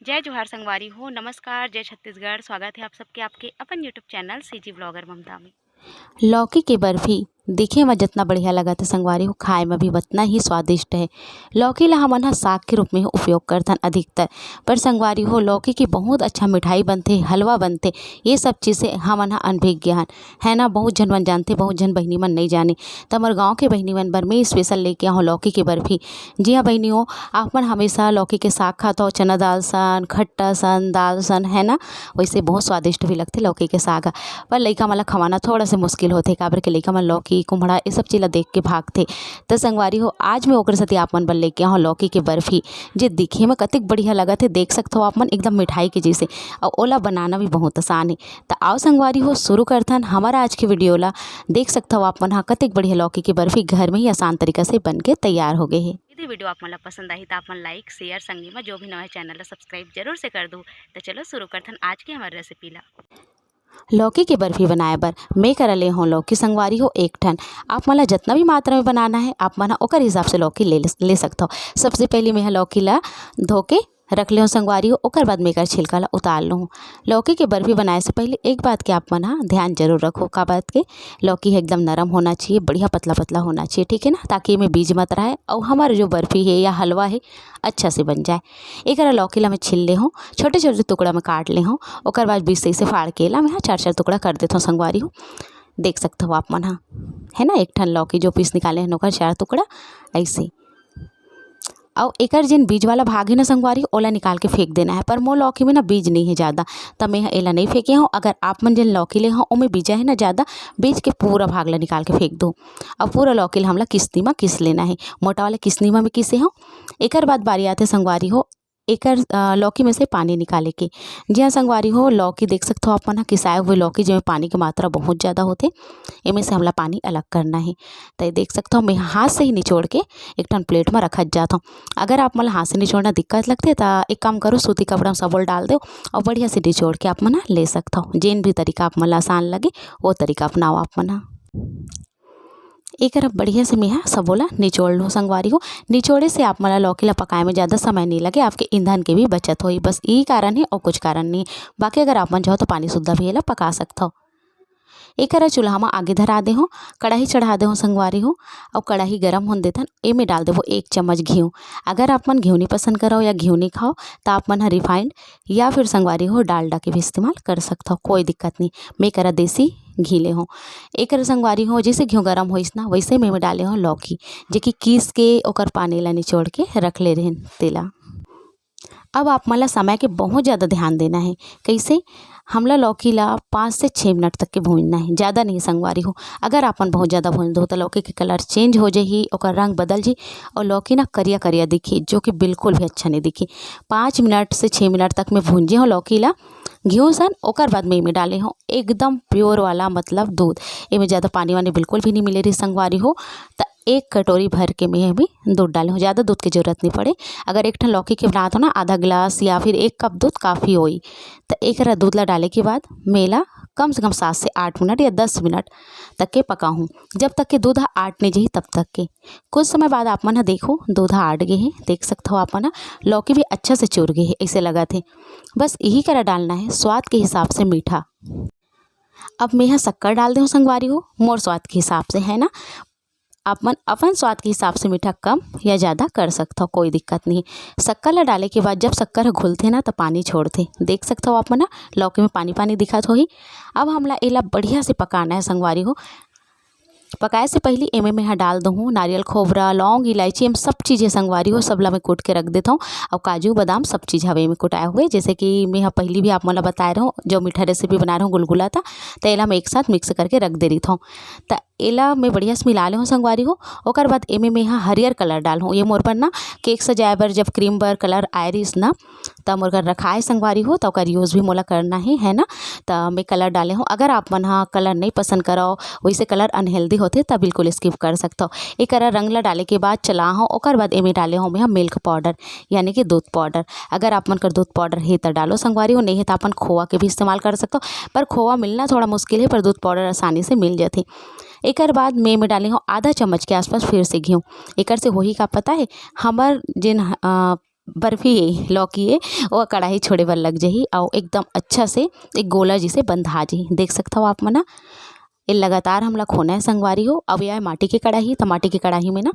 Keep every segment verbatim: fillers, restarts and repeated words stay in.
जय जोहार संगवारी हो, नमस्कार, जय छत्तीसगढ़। स्वागत है आप सबके आपके अपन YouTube चैनल सीजी ब्लॉगर ममता में। लौकी के बर्फी दिखे म जितना बढ़िया लगत है संगवारी हो, खाए म भी उतना ही स्वादिष्ट है। लौकी ला हमन ह साग के रूप में उपयोग करथन अधिकतर, पर संगवारी हो, लौकी की बहुत अच्छा मिठाई बनथे, हलवा बनथे, ये सब चीज़ से हमन ह अनभिज्ञ हन, है ना। बहुत झन मन जानथे, बहुत झन बहिनी मन नहीं जाने। त मोर गाँव के बहिनी मन बर मैं स्पेशल लेके आहूँ लौकी के बर्फी। जी हाँ बहिनी हो, आप मन हमेशा लौकी के साग खात हो, चना दाल सन, खट्टा सन, दाल सन, है ना। वैसे बहुत स्वादिष्ट भी लगथे लौकी के साग ह, पर लइका मन ला खवाना थोड़ा से मुश्किल होथे, काबर के लइका मन लौकी, कुम्हड़ा, ये सब चीज ला देख के भागथे। त संगवारी हो, आज मैं ओकर सेती आप मन बर लेके आहूँ लौकी के बर्फी, जे दिखे में कतेक बढ़िया लगत हे, देख सकथव आप मन, एकदम मिठाई के जैसे, अउ ओला बनाना भी बहुत आसान हे। त आओ संगवारी हो, शुरू करथन हमर आज के वीडियो ला। देख सकथव आप मन ह, कतेक बढ़िया लौकी के बर्फी घर में ही आसान तरीका से बन के तैयार हो गए हे। यदि वीडियो आप मन ला पसंद आही, त आप मन लाइक, शेयर, संगी में जो भी नवा चैनल ला सब्सक्राइब जरूर से कर दू। त चलो शुरू करथन आज के हमर रेसिपी ला। लौकी के बर्फी बनाए बर मैं करा ले हूँ लौकी संगवारी हो एक ठन। आप मन ला जितना भी मात्रा में बनाना है, आप मन ह ओकर हिसाब से लौकी ले, ले सकथव। सबसे पहले मैं ह लौकी ला धो के रख ले हूँ संगवारी हो, ओकर बाद मैं एकर छिलका ला उतार लूँ। लौकी के बर्फी बनाए से पहले एक बात के आप मन ह ध्यान जरूर रखो, का बात के लौकी ह एकदम नरम होना चाहिए, बढ़िया पतला पतला होना चाहिए, ठीक है ना, ताकि एमे बीज मत रहे और हमार जो बर्फी है या हलवा है अच्छा से बन जाए। एकरा लौकी ला मैं छील ले हूँ, छोटे छोटे टुकड़ा में काट ले हूँ, ओकर बाद बीच से इसे फाड़ के ला मैं ह चार चार टुकड़ा कर देथव संगवारी हो। देख सकथव आप मन ह, है ना, एक ठन लौकी जो पीस निकाले हन ओकर चार टुकड़ा ऐसे। अउ एकर जेन बीज वाला भाग हे ना संगवारी, ओला निकाल के फेंक देना है, पर मोर लौकी में ना बीज नहीं है ज़्यादा, त मैं ह एला नहीं फेंके हूँ। अगर आप मन जेन लौकी ले हव ओमे बीजा है ना ज़्यादा, बीज के पूरा भाग ला निकाल के फेंक दो। अब पूरा लौकी ला हमला किस्ती म किस लेना है, मोटा वाला किस्ती म मैं किसे हूँ। एकर बाद बारी आथे संगवारी हो एकर, अ, लौकी में से पानी निकाले के। जी हाँ संगवारी हो, लौकी देख सकथव आप मन ह, किसाए हुए लौकी, जेमे पानी के मात्रा बहुत ज़्यादा होथे, एमे से हमला पानी अलग करना है। त ये देख सकथव, मैं हाथ से ही निचोड़ के एक ठन प्लेट में रखत जात हूँ। अगर आप मन ल हाथ से निचोड़ना दिक्कत लगथे, त एक काम करो, सूती कपड़ा में सबो ल डाल दो और बढ़िया से निचोड़ के आप मन ह ले सकथव। जेन भी तरीका आप मन ल आसान लगे, वो तरीका अपनाओ आप मन ह। एकर बढ़िया से मेहा सबो ला निचोड़ लूँ संगवारी हो। निचोड़े से आप मन ला लौकी ला पकाए में ज़्यादा समय नहीं लगे, आपके ईंधन के भी बचत होही। बस यही कारण है और कुछ कारण नहीं। बाकी अगर आप मन चाहो तो पानी सुद्धा भी एला पका सकथव। एकरा चूल्हा म आगी धरा दे हूँ, कढ़ाई चढ़ा दे हूँ संगवारी हो, और कढ़ाई गरम होन देथन। एमे डाल देबो एक चम्मच घी। अगर आप मन घी नहीं पसंद करो या घी नहीं खाओ, तो आप मन ह रिफाइंड या फिर संगवारी हो डालडा के भी इस्तेमाल कर सकथव, कोई दिक्कत नहीं। मैं करा देसी घी ले हूँ। एकर संगवारी हो, जैसे घी गरम होइस ना, वैसे में मैं डाले हूँ लौकी, जे कि किस के ओकर पानी ला निचोड़ के रख ले रहेन तेला। अब आप मन ला समय के बहुत ज़्यादा ध्यान देना है। कैसे? हमला लौकी ला पाँच से छः मिनट तक के भूनना है, ज़्यादा नहीं संगवारी हो। अगर आप मन बहुत ज़्यादा भून दो तो लौकी के कलर चेंज हो जाही, ओकर रंग बदल जी और लौकी ना करिया करिया दिखी, जो कि बिल्कुल भी अच्छा नहीं दिखी। पाँच मिनट से छः मिनट तक मैं भूंजे हूँ लौकी ला घी सन। ओकर बाद में एमे डाले हूँ एकदम प्योर वाला, मतलब दूध। एमे ज़्यादा पानी वानी बिल्कुल भी नहीं मिले रही संगवारी हो। त एक कटोरी भर के मैं भी दूध डाले हूँ, ज़्यादा दूध की जरूरत नहीं पड़े। अगर एक ठन लौकी के बनात हो ना, आधा गिलास या फिर एक कप दूध काफ़ी होई। त एकरा दूध ला डाले के बाद मैं एला कम से कम सात से आठ मिनट या दस मिनट तक के पकाहूँ, जब तक के दूध ह आट नहीं जाही तब तक के। कुछ समय बाद आप मन ह देखो, दूध ह आट गे हे, देख सकथव आप मन ह, लौकी भी अच्छा से चुर गे हे, ऐसे लगत हे। बस यही करा डालना है स्वाद के हिसाब से मीठा। अब मैं ह शक्कर डाल दे हूँ संगवारी हो, मोर स्वाद के हिसाब से, है ना। आप मन अपन स्वाद के हिसाब से मीठा कम या ज़्यादा कर सकथव, कोई दिक्कत नहीं। शक्कर ला डाले के बाद जब शक्कर ह घुलथे ना, त पानी छोड़थे। देख सकथव आप मन ह, लौकी में पानी पानी दिखत होही। अब हमला एला बढ़िया से पकाना है संगवारी हो। पकाए से पहली एमे मैं ह डाल दूँ नारियल खोबरा, लौंग, इलायची, एम सब चीज़ है संगवारी हो, सब ला मैं कूट के रख देथव। और काजू बादाम सब चीज़ हवे एमे कुटाए हुए, जैसे कि मैं ह पहली भी आप मन ला बताए रहूँ, जो मीठा रेसिपी बनाए रहूँ गुलगुला था, तो एला मैं एक साथ मिक्स करके रख दे रही थव। त एला मैं बढ़िया से मिला ले हूँ संगवारी हो। ओकर बाद एमे मैं ह हरियर कलर डाल हूँ। ये मोर बर ना केक सजाए बर, जब क्रीम बर कलर आए रहिस ना, त मोर घर रखाए संगवारी हो, त ओकर यूज़ भी मोला करना ही है ना। त मैं कलर डाले हूँ। अगर आप मन ह कलर नहीं पसंद करव, वैसे कलर अनहेल्दी होथे, त बिल्कुल स्किप कर सकथव। एकरा रंग ला डाले के बाद चला हूँ, ओकर बाद एमे डाले हूँ मैं ह मिल्क पाउडर, यानी कि दूध पाउडर। अगर आप मन कर दूध पाउडर हे त डालो संगवारी हो, नहीं है त अपन खोआ के भी इस्तेमाल कर सकथव। पर खोआ मिलना थोड़ा मुश्किल है, पर दूध पाउडर आसानी से मिल जाथे। एकर बाद मैं एमे डाले हूँ आधा चम्मच के आसपास फिर से घी। एकर से होही का पता है, हमर जेन, अ, बर्फी ये लौकी ये वो कढ़ाई छोड़े बर लग जाही, अउ एकदम अच्छा से एक गोला जैसे बंधा जाही। देख सकत हव आप मन ह, ये लगातार हमला खोना है संगवारी हो। अब ये माटी के कढ़ाई, त माटी के कढ़ाई में ना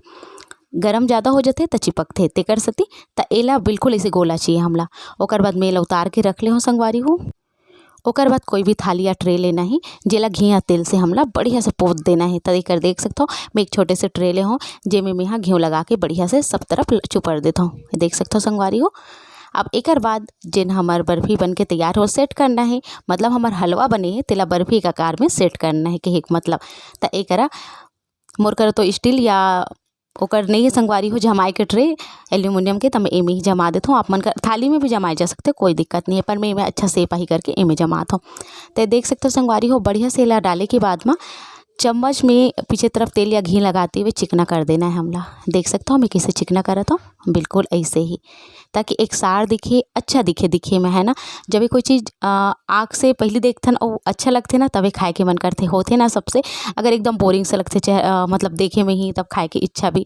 गरम ज़्यादा हो जाथे त चिपकथे, तेकर सेती त एला बिल्कुल ऐसे गोला चाहिए हमला। ओकर बाद में एला उतार के रख ले हो संगवारी हो। ओकर बाद कोई भी थाली या ट्रे लेना है, जेला घी या तेल से हमला बढ़िया से पोत देना है। त एकर देख सकत हव, मैं एक छोटे से ट्रे ले हूँ, जेमे मैं हा घी लगा के बढ़िया से सब तरफ ल-, चुपर देत हूँ। देख सकत हव संगवारी हो। अब एकर बाद जेन हमर बर्फी बन के तैयार हो, सेट करना है, मतलब हमर हलवा बने है, तेला बर्फी के आकार में सेट करना है, कहे के मतलब। त एकरा मोर करा तो स्टील या ओकर नहीं है संगवारी हो जमाए के ट्रे एल्यूमिनियम के, त मैं एमे ही जमा देत हूँ। आप मन कर थाली में भी जमाए जा सकथे, कोई दिक्कत नहीं है, पर मैं एमे अच्छा सेप आही करके एमे जमात हूँ। त देख सकत हव संगवारी हो, बढ़िया से एला डाले के बाद म चम्मच में पीछे तरफ तेल या घी लगाते हुए चिकना कर देना है हमला। देख सकत हव मैं कैसे चिकना करत हूँ, बिल्कुल ऐसे ही, ताकि एक सार दिखे, अच्छा दिखे, दिखे में, है ना। जब ये कोई चीज़, अ, आँख से पहली देखथन अउ अच्छा लगथे ना, तबे खाए के मन करथे, होथे ना सबसे। अगर एकदम बोरिंग से लगथे, चाहे, अ, मतलब देखे में ही, तब खाए के इच्छा भी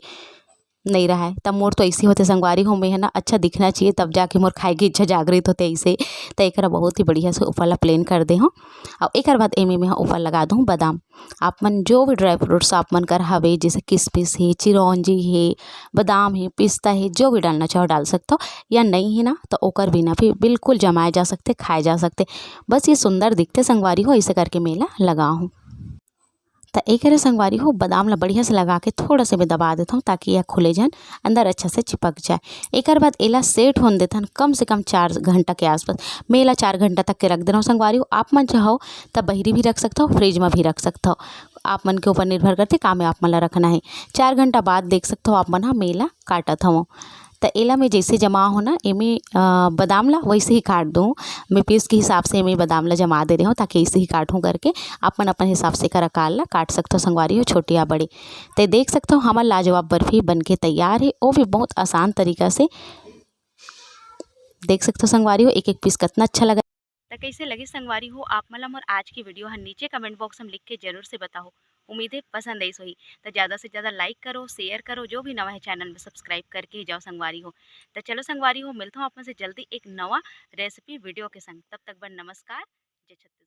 नहीं रहा है। तब मोर तो ऐसे होथे संगवारी हो, मैं है ना अच्छा दिखना चाहिए, तब जाके मोर खाए के इच्छा जागृत होथे ऐसे। त एकरा बहुत ही बढ़िया से ऊपर ला प्लेन कर दे हूँ। अउ एकर बाद एमे मैं ऊपर लगा दूँ बादाम। आप मन जो भी ड्राई फ्रूट्स आप मन कर हवे, जैसे किशमिश हे, चिरौंजी हे, बादाम हे, पिस्ता हे, जो भी डालना चाहो डाल सकत हव, या नहीं है ना तो ओकर बिना भी बिल्कुल जमाए जा सकथे, खाए जा सकथे। बस ये सुंदर दिखथे संगवारी हो, ऐसे करके मैं एला लगा हूँ। त एकरे संगवारी हो, बादाम ला बढ़िया से लगा के थोड़ा से मैं दबा देत हूँ, ताकि यह खुले झन, अंदर अच्छा से चिपक जाए। एकर बाद एला सेट होन देथन कम से कम चार घंटा के आसपास। मैं एला चार घंटा तक के रख दे रहा हूँ संगवारी हो। आप मन चाहो त बहिरी भी रख सकत हव, फ्रिज में भी रख सकत हव, आप मन के ऊपर निर्भर करथे का में आप मन ला रखना है। चार घंटा बाद देख सकत हव आप मन ह, मैं एला काटत हवं। त एला मैं जैसे जमा हो ना, एमे, अ, बादाम ला वैसे ही काट दूँ। मैं पीस के हिसाब से एमे बादाम ला जमा दे रहे हूँ, ताकि ऐसे ही काटूँ करके। आप मन अपन हिसाब से एकर आकार ला काट सकत हव संगवारी हो, छोटे या बड़े। त देख सकत हव हमर लाजवाब बर्फी बन के तैयार है, वो भी बहुत आसान तरीका से। देख सकत हव संगवारी हो, एक एक पीस कितना अच्छा लगा। त कैसे लगे संगवारी हो आप मन ला मोर आज की वीडियो ह, नीचे कमेंट बॉक्स में लिख के जरूर से बताओ। उम्मीद है पसंद आइस होही। त ज़्यादा से ज़्यादा लाइक करो, शेयर करो, जो भी नवा है चैनल में सब्सक्राइब करके ही जाओ संगवारी हो। त चलो संगवारी हो, मिलता हूँ आप मन से जल्दी एक नवा रेसिपी वीडियो के संग। तब तक बर नमस्कार, जय छत्तीसगढ़।